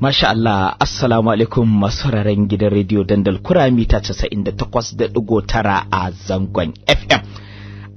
Masha Allah, Assalamu alaikum masu sauraron gidan rediyo Dandal Kura mita 98.9 a zangon FM.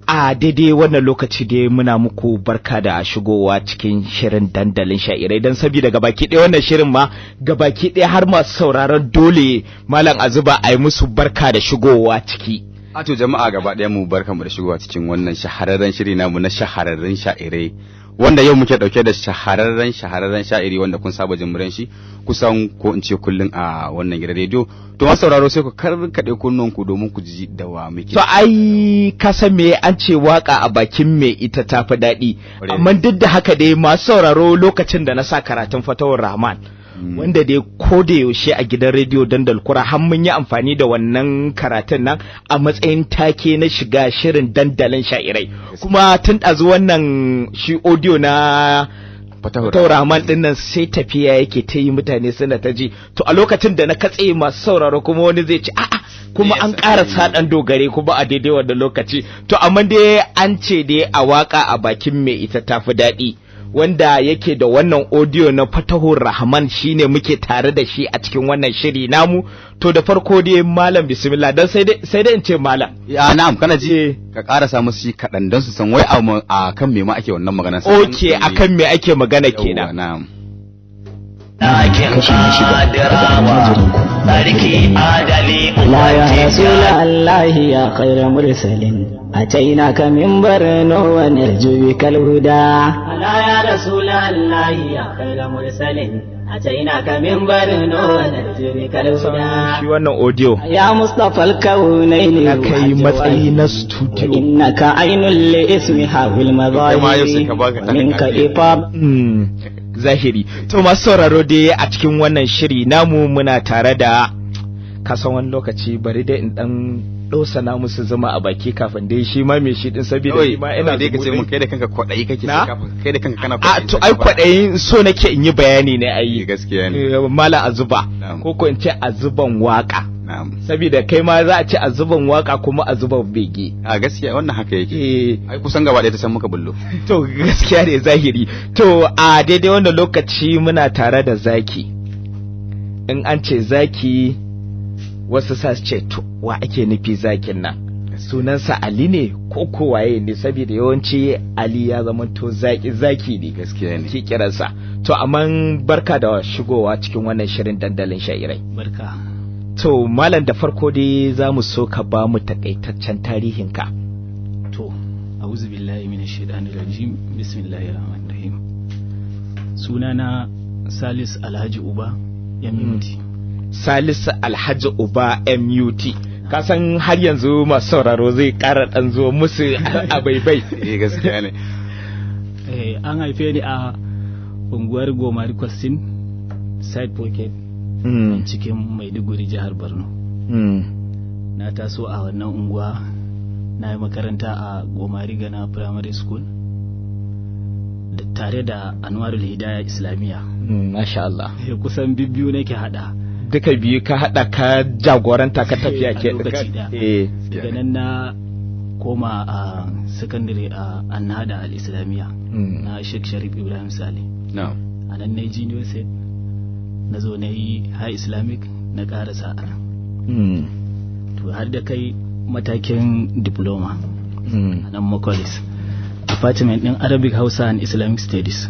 A daidai wannan lokaci dai muna muku barka da shigowa cikin shirin dandalin sha'irai, don sabida gabaki ɗaya wannan shirin ma gabaki ɗaya har masu sauraron dole Malam Azuba a yi musu barka da shigowa ciki. Ato jama'a gaba ɗaya mu barkamu da shigowa cikin wannan shahararren shiri namu na shahararren sha'irai, wanda yau muke dauke da shahararren shahararren sha'iri wanda kun saba jin muran shi kusan ko in ce kullun a wannan gidan rediyo. To masu sauraro, sai ku karkade kunnuwan ku domin ku ji da wa muke. To ai ka san me an ce, waka a bakin me ita tafi daɗi. Amma duk da haka dai, masu sauraro, lokacin da na sa karatun Fatawar Rahman, wanda dai ko da yaushe a gidan rediyo Dandal Kura har mun yi amfani da wannan karatun nan a matsayin take na shiga shirin dandalin sha'irai, kuma tun ɗazu wannan shi audio na Fatawar Rahman din nan sai tafiya yake ta yi, mutane suna ta ji. To a lokacin da na katse masu sauraro, kuma wani zai ce a'a, kuma an ƙara saɗan dogare kuma a daidai wannan lokaci. To amma dai an ce dai a waka a bakin mai ita tafi daɗi. Wanda yake da wannan audio na Fatahur Rahman shine muke tare da shi a cikin wannan shiri namu. To da farko dai, malam, bismillah, dan sai dai sai dai in ce malam. Ya, na'am, kana ji, ka karasa musu shi kaɗan don su san wai a kan me ma ake wannan magana. Okay, akan me ake magana kenan. Na'am. Ɗakin Kadirawa, sarki adali. لا يا رسول الله يا خير مرسل، أتيناك من برنو ونرجو بك الهدى. لا يا رسول الله يا خير مرسل، أتيناك من برنو ونرجو بك الهدى. Shi wannan audio يا مصطفى الكونين ya kai matsayi na studio. إنك عين لاسمها Kai ma yau sai ka والمظاهر baka ta ومنك kafi. إفاض Zahiri. To masu sauraro dai, a cikin wannan shiri namu muna tare da, kasan wani lokaci bari dai in dan na musu zuma a baki kafin dai shi ma mai shi din, saboda Kawai shi ma ina kawai dai ka ce zumuɗin. mun kai da kanka kwaɗayi kake Na? sai kai da kanka kana A kwaɗayi to sai ai ka faɗa. Kwaɗayin so nake in yi bayani ne ai. Gaskiya ne. Malam Azuba, Na'am. ko in ce Azuban waka, Na'am. saboda kai ma za a ce Azuban waka kuma Azuban bege. A gaskiya wannan haka yake. Eh. Ai kusan gaba ɗaya ta san muka bullo. To gaskiya ne zahiri. To a daidai wannan lokaci muna tare da zaki. In an ce zaki, wasu sa su ce to wa ake nufi zakin nan, sunansa Ali ne ko waye ne? Saboda yawanci Ali ya zama to zaki zaki ne Gaskiya ne. ke kiransa. To amma barka da shigowa cikin wannan shirin dandalin sha'irai. Barka. To malam, da farko dai za mu so ka ba mu takaitaccen tarihinka. To, a'udhu billahi minash shaitanir rajim. Bismillahir rahmanir rahim. Sunana Salis Alhaji Uba MUT. Salisu Alhaji Uba MUT. Kasan har yanzu masu sauraro zai ƙara ɗan zo musu a baibai. Eh, gaskiya ne. Eh, an haife ni a unguwar Gomari Kwastin, Side Pocket, cikin Maiduguri, jihar Borno. Na taso a wannan unguwa, na yi makaranta a Gomari Gana Primary School da tare da Anwarul Hidaya Islamiyya. Masha Allah. Kusan bibbiyu nake hada. Duka biyu ka haɗa ka jagoranta ka tafiya A ke. lokaci ɗaya. Daga nan na koma a secondary a Annada al-Islamiyya na Sheikh Sharif Ibrahim Saleh. Na'am. A nan na yi junior set, na zo na yi high Islamic, na karasa a nan. To har da kai matakin diploma a nan Makolis, department din Arabic, Hausa and Islamic Studies.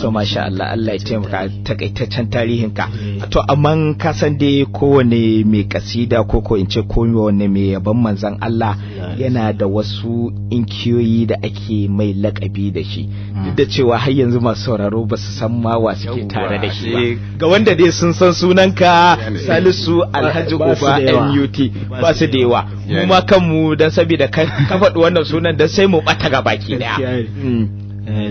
To masha Allah, Allah ya taimaka, takaitaccen tarihinka. To amma ka san dai kowane mai kasida ko in ce kowane mai yaban manzon Allah yana da wasu inkiyoyi da ake mai lakabi da shi. Duk da cewa har yanzu masu sauraro ba su san ma wa suke tare da shi ba. Ga wanda dai sun san sunanka Salisu Alhaji Ba su Uba da yawa. MUT, ba su da yawa. Mu ma kanmu dan saboda ka faɗi wannan sunan dan sai mu ɓata ga baki daya. Gaskiya ne.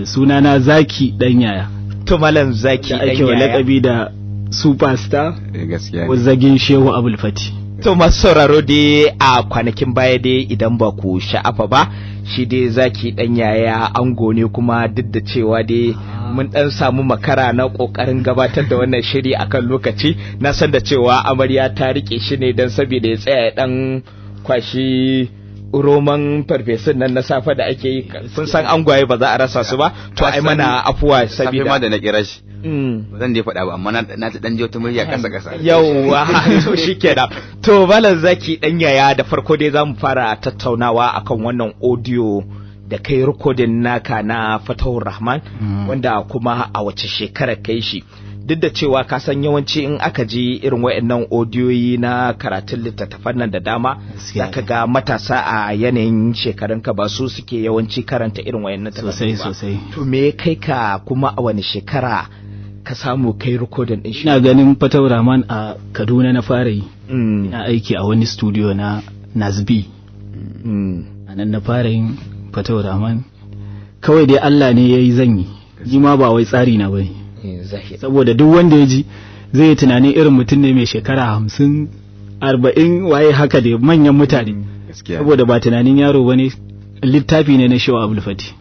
Sunana Zaki Dan Yaya. To malam Zaki Da Dan ake wa Yaya. lakabi da Superstar Gaskiya ko ne. Zagin Shehu Abul Fati. To masu sauraro dai, a kwanakin baya dai idan ba ku sha'afa ba, shi dai Zaki Dan Yaya ango ne, kuma duk da cewa dai mun dan samu makara na kokarin gabatar da wannan shiri akan lokaci, na san da cewa amarya ta rike shi ne dan saboda ya tsaya ya dan kwashi roman farfesun nan na safe da ake yi, kun san angwaye ba za a rasa su ba. To ai mana afuwa Safe sabida ma da na kira shi, ba zan dai faɗa ba, amma na ji dan ji wata murya kasa kasa. Yauwa, to shikenan. To Malam Zaki dan yaya, da farko dai zamu fara tattaunawa akan wannan audio da kai rikodin naka na Fatahur Rahman, wanda kuma a wace shekara kai shi? Duk da cewa ka san yawanci in aka ji irin waɗannan audiyoyi na karatun littattafan nan da dama, Gaskiya zaka ga matasa a yanayin shekarunka ba su suke yawanci karanta irin waɗannan takardu Sosai, ba. sosai. To me ya kai ka, kuma a wani shekara ka samu kai rikodin din shi? Ina ganin Fatau Rahman a Kaduna na fara yi. Ina aiki a wani studio na Nazbi. A nan na fara yin Fatau Rahman. Kawai dai Allah ne ya yi zan yi. Ni ma ba wai tsari na bane. Zahiri. Saboda duk wanda ya ji zai yi tunanin irin mutum ne mai shekara 50, 40, waye haka da manyan mutane. Gaskiya. Saboda ba tunanin yaro bane, littafi ne na Shehu Abdul Fati.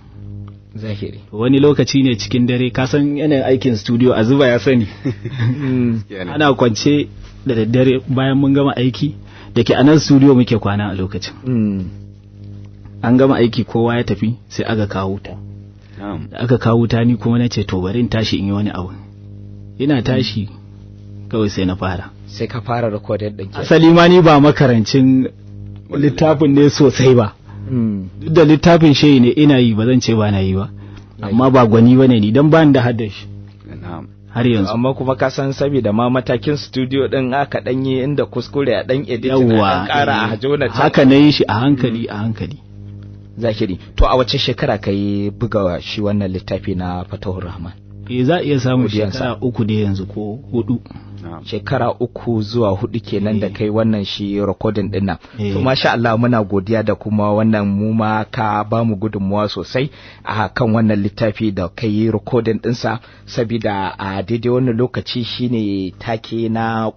Zahiri. Wani lokaci ne cikin dare, ka san yanayin aikin studio, a zuba ya sani. Gaskiya ne. Ana kwance da daddare bayan mun gama aiki, da ke a nan studio muke kwana a lokacin. An gama aiki kowa ya tafi, sai aka kawo wuta. Na'am. Da aka kawo wuta, ni kuma na ce to bari in tashi in yi wani abu. Ina tashi kawai sai na fara. Sai ka fara rikodin din kenan. Asali ma ni ba makarancin littafin ne sosai ba. Duk da littafin shehi ne ina yi, ba zan ce ba na yi ba, amma ba gwani bane ni, dan ba ni da haddashi Na'am. har yanzu. Amma kuma ka san saboda ma matakin studio din aka dan yi inda kuskure a dan editing a dan Yawwa, kara a jona can. haka na yi shi a hankali a hankali. Zahiri. To a wace shekara ka yi buga shi wannan littafi na Fatahur Rahman? Eh, za a iya samun Godiyansa. shekara 3 da yanzu ko 4. Na'am. Shekara 3 zuwa 4 kenan da kai wannan shi recording din nan. Eh. To masha Allah, muna godiya da kuma wannan mu ma ka ba mu gudunmuwa sosai a kan wannan littafi da kai recording dinsa, saboda a daidai wannan lokaci shine take na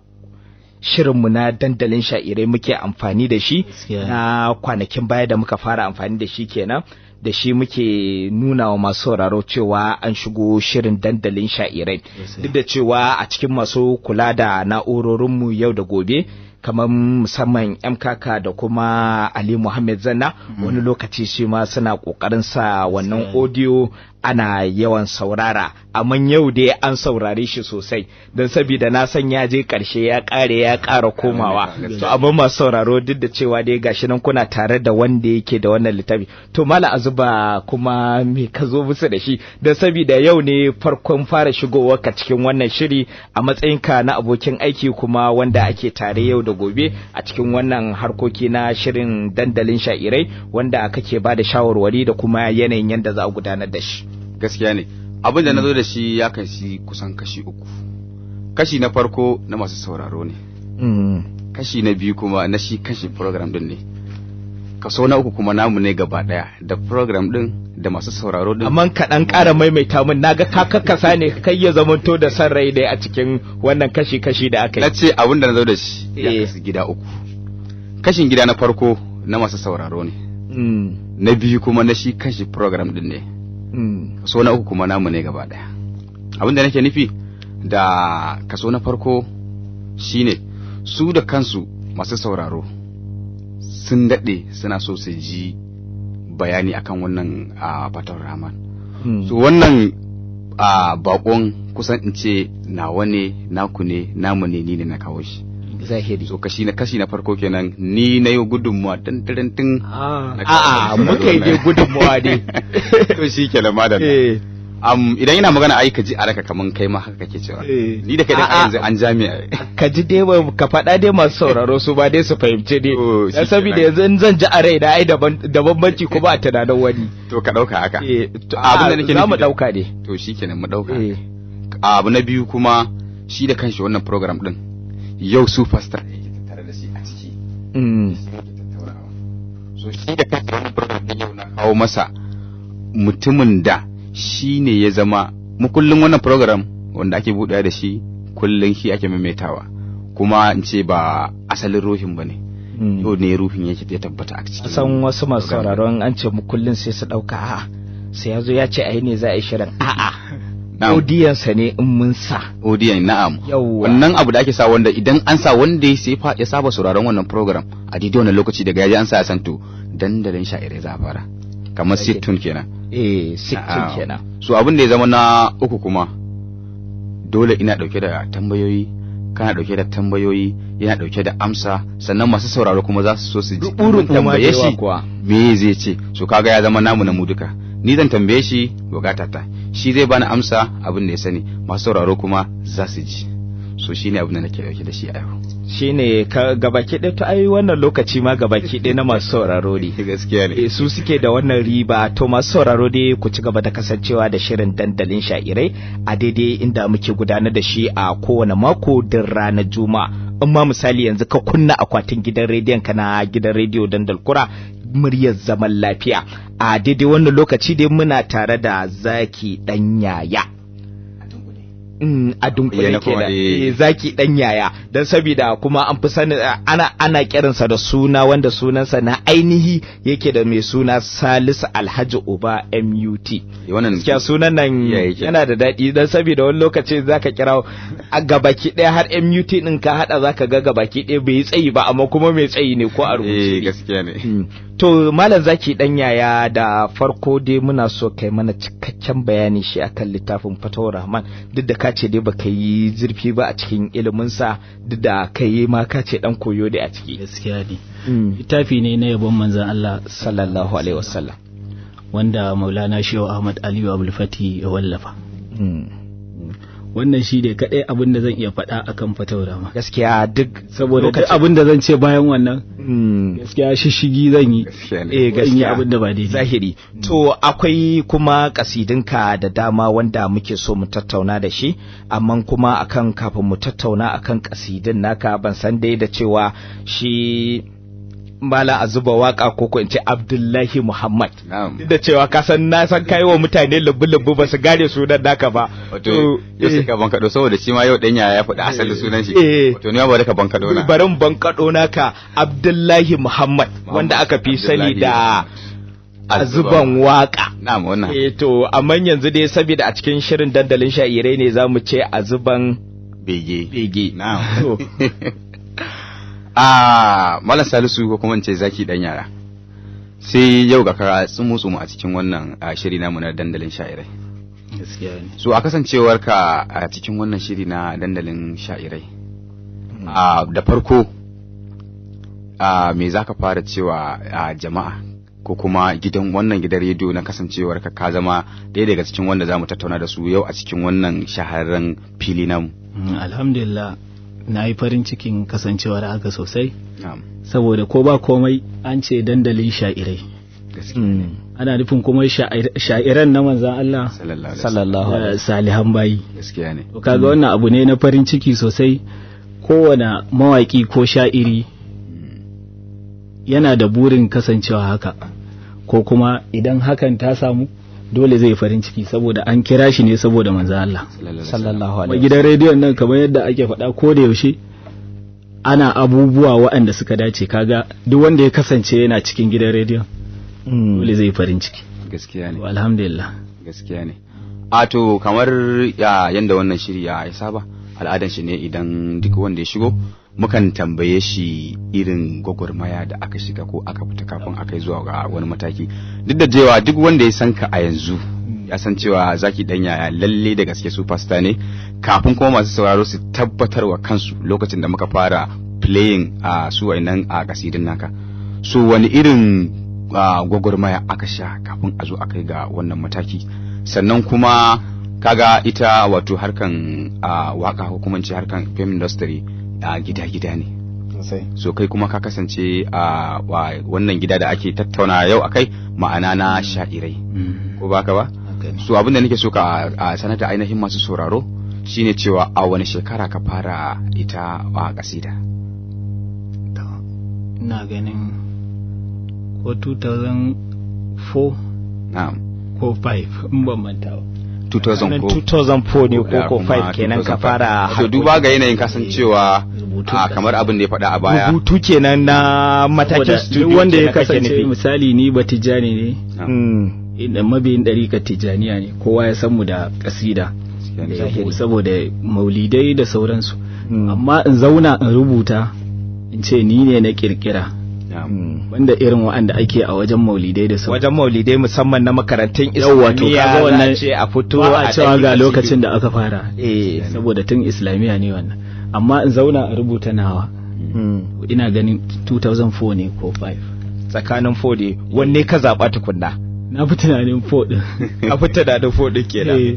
shirinmu na dandalin sha'irai muke amfani da shi. Gaskiya. Na kwanakin baya da muka fara amfani da shi kenan, da shi muke nuna wa masu sauraro cewa an shigo shirin dandalin sha'irai. Gaskiya. Duk da cewa a cikin masu kula da na'urorinmu yau da gobe, kamar musamman MKK da kuma Ali Muhammad Zanna, wani lokaci shi ma suna kokarin sa wannan Gaskiya. audio ana yawan saurara, amma yau dai an saurare shi sosai don saboda na san ya je karshe ya kare ya kara komawa. To amma masu sauraro, duk da cewa dai gashi nan kuna tare da wanda yake da wannan littafi, to Mala Azuba, kuma me ka zo musu da shi? Don saboda yau ne farkon fara shigowar ka cikin wannan shiri a matsayinka na abokin aiki kuma wanda ake tare yau da gobe a cikin wannan harkoki na shirin dandalin sha'irai, wanda kake ba da shawarwari da kuma yanayin yadda za a gudanar da shi. Gaskiya ne, abin da na zo da shi ya kashi kusan kashi uku. Kashi na farko na masu sauraro ne, kashi na biyu kuma na shi kashi program din ne, kaso na uku kuma namu ne gaba daya, da program din da masu sauraro din. Amma kaɗan ƙara maimaita min, naga ka kakkasa ne kai ya zamanto da san rai dai a cikin wannan kashi-kashi da aka Na yi. ce abin da na zo da shi ya Eh. kasu gida uku. Kashin gida na farko na masu sauraro ne, na biyu kuma na shi kashi program din ne, kaso na uku kuma namu ne gaba daya. Abin da nake nufi da kaso na farko shine su da kansu masu sauraro sun daɗe suna so su ji bayani akan wannan a Fatahur Rahman. So wannan a bakon kusan in ce nawa ne, naku ne, namu ne, ni ne na kawo shi. Zahiri. So kashi na farko kenan, ni na yi gudunmuwa tun tun tun. A'a, muka yi dai gudunmuwa dai. To shi kenan, madalla. Eh. Idan ina magana ai ka ji a raka kaman kai ma haka kake cewa. Eh. Ni da kai da A'a. yanzu an jami'a. Ka ji dai ka faɗa dai masu sauraro su ba dai su fahimce dai. To, shi Dan saboda kenan. yanzu in zan ji a raina ai daban da bambanci kuma a tunanin wani. To ka ɗauka haka. Eh, to, Abin da nake za mu nufi da- ɗauka dai. To shi kenan, mu ɗauka. Eh. Abu na biyu kuma shi da kanshi wannan program din yau superstar yake tattare da shi a ciki. Shi yake tattaunawa. So shi da kanshi wannan program din yau na kawo masa mutumin da shi ne ya zama mukullin wannan program wanda ake buɗewa da shi kullum, shi ake maimaitawa, kuma in ce ba asalin ruhin ba ne. Yau ne ruhin yake ya tabbata a cikin San wasu masu program. sauraron an ce mu kullun sai su ɗauka a'a sai ya zo ya ce ai ne za a yi shirin, a'a, Na'am. audiyansa ne in mun sa. Audience, na'am. Yawwa. Wannan abu da ake sa wanda idan an sa wanda ya sai ya saba sauraron wannan program a daidai wannan lokaci, daga yaji an sa ya san to Dandalin Sha'irai za a fara kamar situn kenan. Eh, situn kenan. So abin da ya zama na uku kuma, dole ina dauke da tambayoyi, kana dauke da tambayoyi, yana dauke da amsa, sannan masu sauraro kuma za su so su ji tambaye shi me zai ce. So kaga ya zama namu na mu duka. Ni zan tambaye shi bukatata, shi zai bani amsa abin da ya sani, masu sauraro kuma za su ji. So shine abin da nake dauke da shi a yau. Shine ka gabaki ɗaya. To ai wannan lokaci ma gabaki ɗaya na masu sauraro ne. Gaskiya ne. Su suke da wannan riba. To masu sauraro dai, ku ci gaba da kasancewa da shirin Dandalin Sha'irai a daidai inda muke gudanar da shi a kowane mako din ranar Juma'a. In ma misali yanzu ka kunna akwatin gidan rediyon ka na gidan rediyo Dandal Kura, muryar zaman lafiya, a daidai wannan lokaci dai muna tare da Zaki Dan Yaya. A dunkule kenan, Zaki Dan Yaya, don saboda kuma an fi sanin ana kiransa da suna wanda sunansa na ainihi yake da mai suna Salisu Alhaji Uba MUT. Wannan gaskiya sunan nan yana da daɗi, don saboda wani lokaci zaka kira a gabaki ɗaya har MUT din ka hada, zaka ga gabaki ɗaya bai yi tsayi ba, amma kuma mai tsayi ne ko a rubuce. Eh, gaskiya ne. To Malam Zaki Dan Yaya, da farko dai muna so kai mana cikakken bayani shi akan littafin Fatawar Rahman, duk da ka ce dai baka yi zurfi ba a cikin iliminsa, duk da kai ma ka ce dan koyo dai a ciki. Gaskiya ne. Littafi ne na yabon manzon Allah sallallahu alaihi wasallam, wanda Maulana Shehu Ahmad Aliyu Abul Fati ya wallafa. Wannan shi ne kaɗai abin da zan iya faɗa akan Fatawar Rahman. Gaskiya duk saboda duk abin da zan ce bayan wannan, gaskiya shishigi zan yi. Eh, gaskiya abin da ba daidai. Zahiri. To akwai kuma kasidinka da dama wanda muke so mu tattauna da shi, amma kuma akan kafin mu tattauna akan kasidin naka, ban san dai da cewa shi Malam Azuba Waka, ko in ce Abdullahi Muhammad. Duk da cewa ka san na san kai wa mutane lubu-lubu ba su gane sunan naka ba. Wato yau sai ka bankaɗo, saboda shi ma yau ɗan yaya ya faɗi asalin sunan shi. Wato ni ma bari ka bankaɗo na. Bari bankaɗo naka, Abdullahi Muhammad, wanda aka fi sani da Azuban Waka. Na'am, wannan. Eh, to amma yanzu dai saboda a cikin shirin Dandalin Sha'irai ne, zamu ce Azuban Bege. Bege. Na'am. A Malam Salisu, ko kuma in ce Zaki Dan Yara, sai yau ga kara tsumu tsumu a cikin wannan shiri namu na Dandalin Sha'irai. Gaskiya ne. So a kasancewar ka a cikin wannan shiri na Dandalin Sha'irai, a da farko a me zaka fara cewa a jama'a ko kuma gidan wannan gidan rediyo na kasancewar ka ka zama ɗaya daga cikin wanda zamu tattauna da su yau a cikin wannan shahararren fili namu? Alhamdulillah, na yi farin cikin kasancewar haka sosai, saboda ko ba komai an ce Dandalin Sha'irai, ana nufin kuma sha'iran na manzan Allah sallallahu alaihi salihan bayi. Gaskiya ne. To kaga wannan abu ne na farin ciki sosai. Kowane mawaki ko sha'iri yana da burin kasancewa haka, ko kuma idan hakan ta samu dole zai farin ciki, saboda an kira shi ne saboda manzan Allah sallallahu alaihi. Gidan rediyon nan, kamar yadda ake faɗa ko da yaushe, ana abubuwa waɗanda suka dace. Kaga duk wanda ya kasance yana cikin gidan rediyon dole zai farin ciki. Gaskiya ne. Alhamdulillah. Gaskiya ne. A to kamar ya yanda wannan shiri ya saba, al'adan shi ne idan duk wanda ya shigo mukan tambaye shi irin gwagwarmaya da aka shiga ko aka fita kafin aka yi zuwa ga wani mataki, duk da cewa duk wanda ya san ka a yanzu ya san cewa Zaki Dan Yaya lalle da gaske superstar ne, kafin kuma masu sauraro su tabbatar wa kansu lokacin da muka fara playing a su wayannan a kasidin naka. So wani irin gwagwarmaya aka sha kafin a zo a kai ga wannan mataki? Sannan kuma kaga ita wato harkan waka ko kuma ce harkan film industry a gida-gida ne, so kai kuma ka kasance a wannan gida da ake tattauna yau akai, ma'ana na sha'irai, ko baka ba? So abinda nake so ka a sanar da ainihin masu sauraro shine cewa a wani shekara ka fara ita a kasida? Ina ganin ko 2004 Na'am. ko 5, in ban manta ba. 2004 ne ko 5 kenan ka fara? To duba ga yanayin kasancewa kamar abin da ya faɗa a baya, rubutu kenan na matakin studio. Wanda ya kasance misali ni Batijani ne, inda mabiyin ɗarikar Tijjaniya ne, kowa ya san mu da kasida saboda maulidai da sauransu, amma in zauna in rubuta in ce ni ne na kirkira Wanda irin wa'anda ake a wajen maulidai da sauran. Wajen maulidai musamman na makarantun Yawwa, to Islamiyya kaga za a wannan ce a fito ba a cewa ɗan ga yi lokacin da aka fara. Eh. Saboda tun Islamiyya ne wannan. Amma in zauna a rubuta nawa, ina ganin 2004 ne ko 5. Tsakanin fode wanne ka zaɓa tukunna? Na fi tunanin 4 din. A fi tunanin fode kenan. Eh.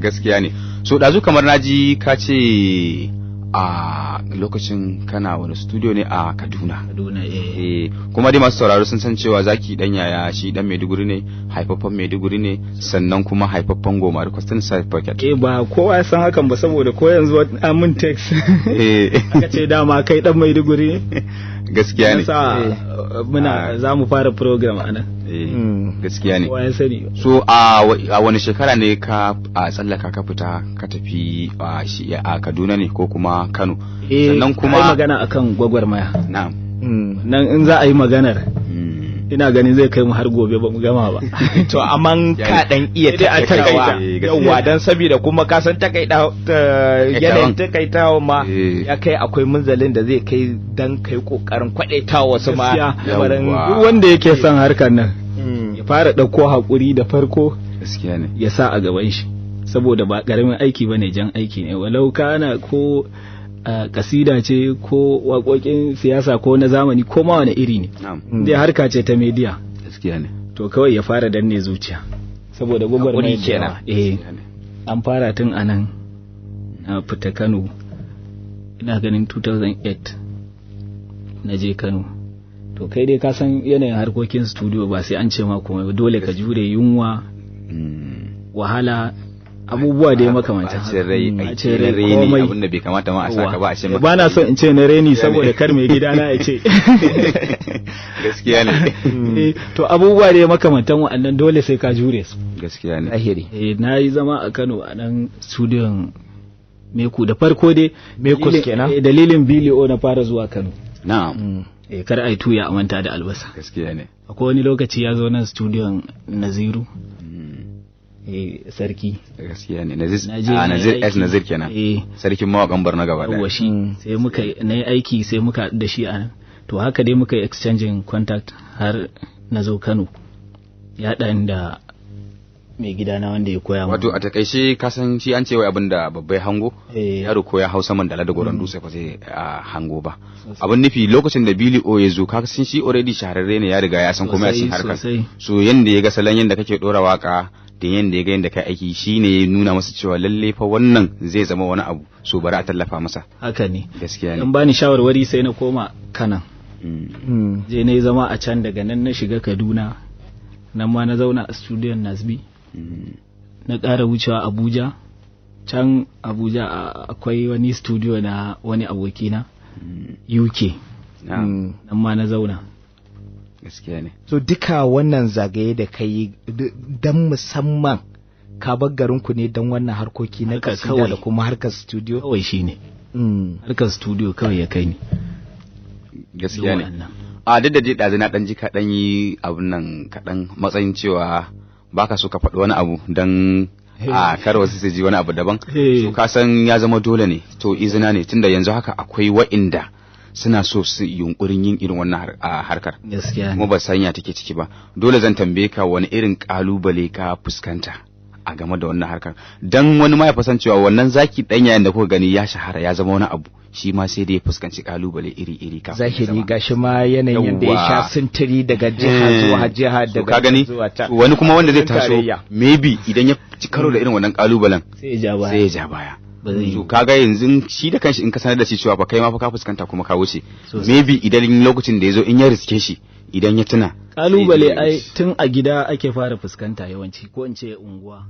Gaskiya ne. So ɗazu kamar naji ka ce a lokacin kana wani studio ne a Kaduna. Kaduna, eh. Eh, kuma dai masu sauraro sun san cewa Zaki Dan Yaya shi dan Maiduguri ne, haifaffen Maiduguri ne, sannan kuma haifaffen Gomari Kwastin Side Pocket. Eh, ba kowa ya san hakan ba, saboda ko yanzu an mun text. Eh, Aka ce dama kai dan Maiduguri ne. gaskiya ne. Yasa muna za mu fara program anan. Eh, gaskiya ne. Kowa ya sani. So a wani shekara ne ka a tsallaka ka fita ka tafi a shi a Kaduna ne ko kuma Kano? Eh, Sannan kuma ai magana akan gwagwarmaya. Na'am. Nan in za a yi maganar, ina ganin zai kai mu har gobe ba mu gama ba. To amma ka dan iya Sai dai a takaitawa. takaita. Eh, gaskiya. Yawwa, dan saboda kuma ka san takaita yanayin takaitawa ma Eh. ya kai akwai munzalin da zai kai dan kai kokarin kwadaitawa wasu ma Gaskiya. lamarin. Yawwa. Duk wanda yake son harkar nan ya fara ɗauko haƙuri da farko, Gaskiya ne. ya sa a gaban shi, saboda ba ƙaramin aiki ba ne, jan aiki ne, walau kana ko kasida ce ko waƙoƙin siyasa ko na zamani ko ma wani iri ne. Na'am. Dai harka ce ta media. Gaskiya ne. To kawai ya fara danne zuciya, saboda gwagwarmayar Haƙuri da kenan. yawa. Eh, an fara tun anan, na fita Kano, ina ganin 2008 na je Kano. To kai dai ka san yanayin harkokin studio, ba sai an ce ma komai ba, dole ka jure yunwa, wahala, abubuwa dai makamantan Bacin rai, haka. aiki Bacin na rai, reni, komai. abinda bai kamata ma a saka ba a ce maka. Ba na son in ce na reni saboda kar mai gidana ya ce. Gaskiya ne. Eh, to abubuwa dai makamantan wa'annan dole sai ka jure su. Gaskiya ne. Zahiri. Eh, na yi zama a Kano a nan studiyon Meku da farko dai. Mekus kenan? Eh, dalilin Bilio na fara zuwa Kano. Na'am. Eh, kar ai tuya a manta da albasa. Gaskiya ne. Akwai wani lokaci ya zo nan studiyon Naziru, eh, sarki. Gaskiya ne. Nazir, Na je a na yi Nazir S aiki. Nazir kenan. Eh. Sarkin mawakan Borno gaba Yawwa daya. shi sai muka na yi aiki, sai muka haɗu da shi a nan. To haka dai muka yi exchanging contact har na zo Kano. Ya haɗa ni da mai gidana wanda ya koya min. Wato a takaice ka san shi an ce wai abin da babbai hango, Eh. yaro ko ya hau saman dala da goron dutse ba zai hango ba. Abin nufi, lokacin da Billy O ya zo, ka san shi already shahararre ne, ya riga ya san komai a cikin Sosai, harkar. sosai. So yanda ya ga salon yanda kake dora waka da yanda ya ga yanda kai aiki, shine ya nuna masa cewa lalle fa wannan zai zama wani abu, so bari a tallafa masa. Haka ne. Gaskiya ne. In bani shawarwari sai na koma Kanan. Je na yi zama a can, daga nan na shiga Kaduna, nan ma na zauna a studiyon Nasbi. Na ƙara wucewa Abuja. Can Abuja akwai wani studio na wani abokina, UK. Na'am. Nan ma na zauna. Gaskiya ne. So duka wannan zagaye da ka yi don musamman ka bar garinku ne don wannan harkoki na Harkar kasida kawai. da kuma harkar studio? Kawai shi ne. Harkar studio kawai ya kai ni. Gaskiya ne. Waɗannan. A duk da dai ɗazu na ɗan ji kaɗan yi abun nan kaɗan matsayin cewa baka so ka faɗi wani abu don a kar wasu su ji wani abu daban. Eh. So ka san ya zama dole ne, to izina ne, tunda yanzu haka akwai wa'inda suna so su yunkurin yin irin wannan harkar. Gaskiya Kuma ne. ba sanya take ciki ba. Dole zan tambaye ka wani irin kalubale ka fuskanta a game da wannan harkar, dan wani ma ya fasan cewa wannan Zaki Dan Yayin da kuka gani ya shahara ya zama wani abu, shi ma sai da ya fuskanci kalubale iri-iri kafin ya Zahiri, zama. gashi ma yanayin yadda ya sha Yawwa. sintiri daga jiha zuwa jiha, So daga ka gani, zuwa ta. so wani kuma wanda zai taso Tarayya. maybe idan ya ci karo da irin wannan kalubalen Sai ya ja baya. sai ya ja baya. Ba zai yi. So kaga yanzu shi da kanshi in ka sanar da shi cewa fa kai ma fa ka fuskanta kuma ka wuce, Sosai. maybe idan lokacin da ya zo in ya riske shi, idan ya tuna Kalubale sai ya ai tun a gida ake fara fuskanta yawanci, ko in ce unguwa.